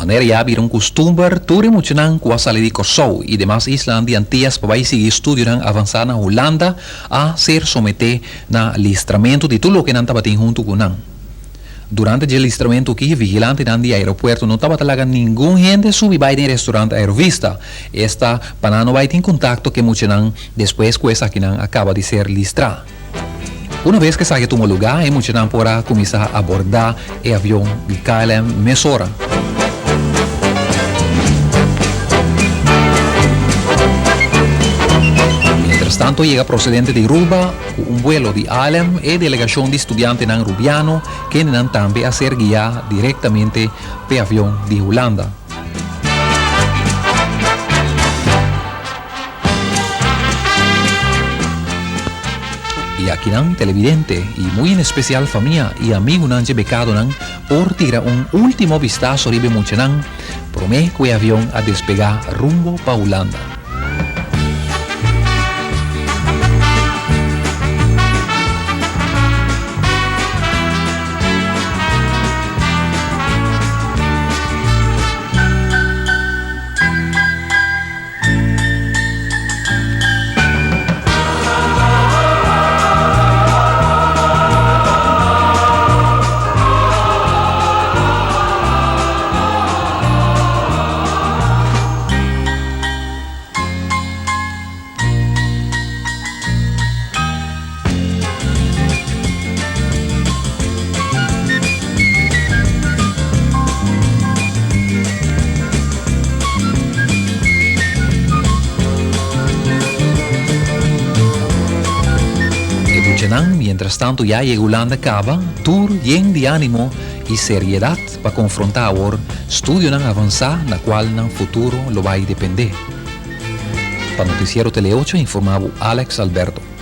Manera ya a bira un kustumber, tur e muchanan ku a sali di Kòrsou i demas islanan di Antias pa bai sigui studionan avansá na Hulanda a ser someté na listramentu di tur loke nan tabatin huntu ku nan. Durante dje listramentu aki, vigilantenan di aeropuerto no tabata laga ningun hende subi bai den restaurant Aerovista, esta pa nan no bai tin kontakto ku e muchanan despues ku esakinan a kaba di ser listrá. Una bes ku esaki a tuma lugá, e muchanan por a kuminsá abordá e avion di KLM mesora. Mientrastanto yega prosedente di Ruba ku un buelo di ALM e delegashon di studiantenan rubiano, kendenan tambe a ser guiá direktamente p'e avion di Hulanda. I akinan televidente i muy en espesial famia i amigunan dje bekadonan por tira un ultimo bistaso riba e muchanan promé ku e avion a despegá rumbo pa Hulanda. E buchanan mientrastanto ya yega Hulanda caba tur yen di animo y seriedad pa confronta awor studionan avansa na cual nan futuro lo bay depende. Pa Noticiero Tele ocho informa bo Alex Alberto.